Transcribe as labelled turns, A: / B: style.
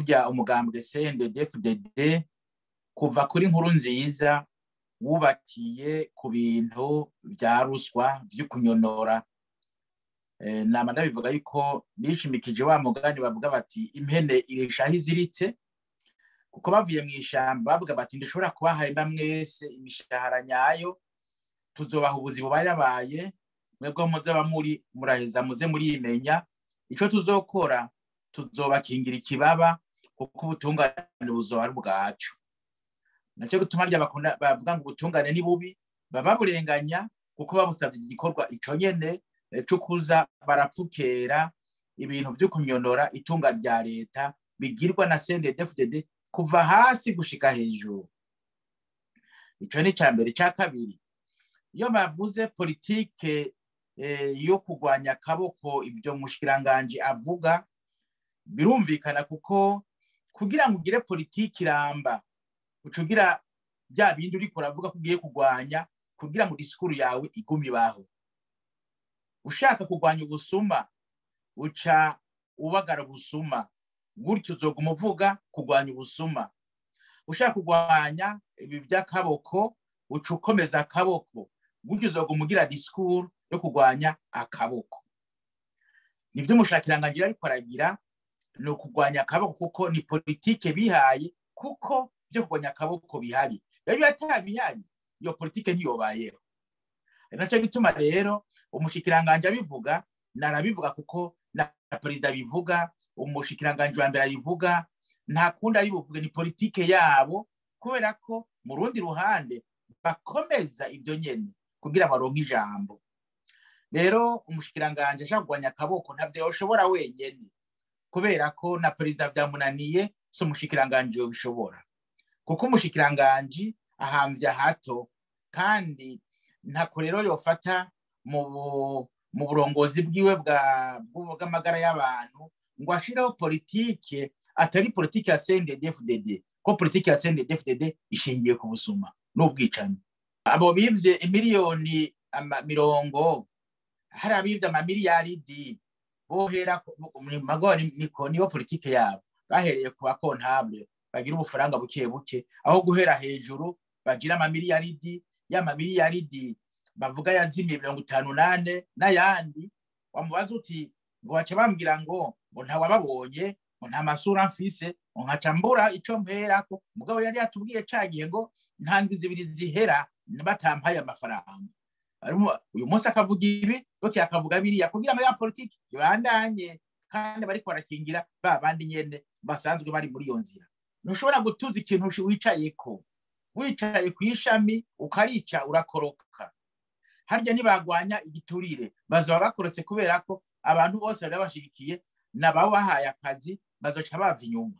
A: Burya umugambwe CNDD-FDD kuva kuri Nkuru Nziza wubakiye ku bintu bya ruswa, vyo kunyonora. Nama ndabivuga yuko bishimikije wa mugani bavuga bati: "Impene irisha aho iziritse", kuko bavuye mu ishamba bavuga bati: "Ndishobora kubahemba mwese imishahara nyayo, tuzobaha ubuzi bubayabaye, mwebwe muzaba muri muraheza muze murimenya. Ico tuzokora, tuzobakingira ikibaba, kuko ubutungane buzoba ari ubwacu." Naco gutuma rya bakunda bavuga ngo ubutungane ni bubi, baba burenganya, kuko babusabye igikorwa ico nyene co kuza barapfukera ibintu vyo kunyonora itunga rya leta bigirwa na CNDD-FDD kuva hasi gushika hejuru. Ico ni ica mbere. Ica kabiri, iyo bavuze politike yo kurwanya akaboko, ibyo mushikiranganji avuga birumvikana, kuko kugira ngo ugire politike iramba, uca ugira bya bindi uriko uravuga ko ugiye kurwanya, kugira ngo discours yawe igume ibaho. Ushaka kurwanya ubusuma, uca ubagara ubusuma, gutyo uzoguma uvuga kurwanya ubusuma. Ushaka kurwanya ibi by'akaboko, uca ukomeza akaboko, gutyo uzoguma ugira discours yo kurwanya akaboko. Nibyo umushikiranganji ariko aragira, ni ukurwanya akaboko, kuko ni politike bihaye, kuko byo kurwanya akaboko bihari. Rero iyo atabihari, iyo politike ntiyobayeho. Nacyo gituma rero umushikiranganji abivuga, narabivuga, kuko na perezida abivuga, umushikiranganji wa mbere abivuga, nta kundi ari buvuge, ni politike yabo, kubera ko mu rundi ruhande bakomeza ibyo nyene kugira baronke ijambo. Rero umushikiranganji ashaka kurwanya akaboko ntabyo yoshobora wenyene, kubera ko na perezida vyamunaniye, si umushikiranganji yobishobora, kuko umushikiranganji ahamvya hato, kandi ntako rero yofata mu burongozi bwiwe bw'amagara y'abantu ngo ashireho politike atari politike ya CNDD-FDD, ko politike ya CNDD-FDD ishingiye ku busuma n'ubwicanyi. Abo bivye imiliyoni mirongo, hari abivye amamiliyaridi, bohera niko niyo politike yabo. Bahereye ku ba comptables bagira ubufaranga buke buke, aho guhera hejuru bagira amamiliyaridi. Y'amamiliyaridi bavuga yazimiye 54 n'ayandi, wamubaza uti ngo baca bambwira ngo ntawababonye, ngo nta masura mfise, ngo nkaca mbura ico mperako. Mugabo yari yatubwiye ca gihe ngo nta ndwi 2 zihera batampaye amafaranga. Uyu munsi akavuga ibi, bukeye akavuga biriya, kugira ngo ya politiki ibandanye, kandi bariko barakingira ba bandi nyene basanzwe bari muri iyo nzira. Ntushobora gutuza ikintu wicayeko. Wicaye ku ishami ukarica, urakoroka. Harya nibagwanya igiturire, bazoba bakorotse, kubera ko abantu bose bari bashigikiye n'ababahaye akazi bazoca bava inyuma.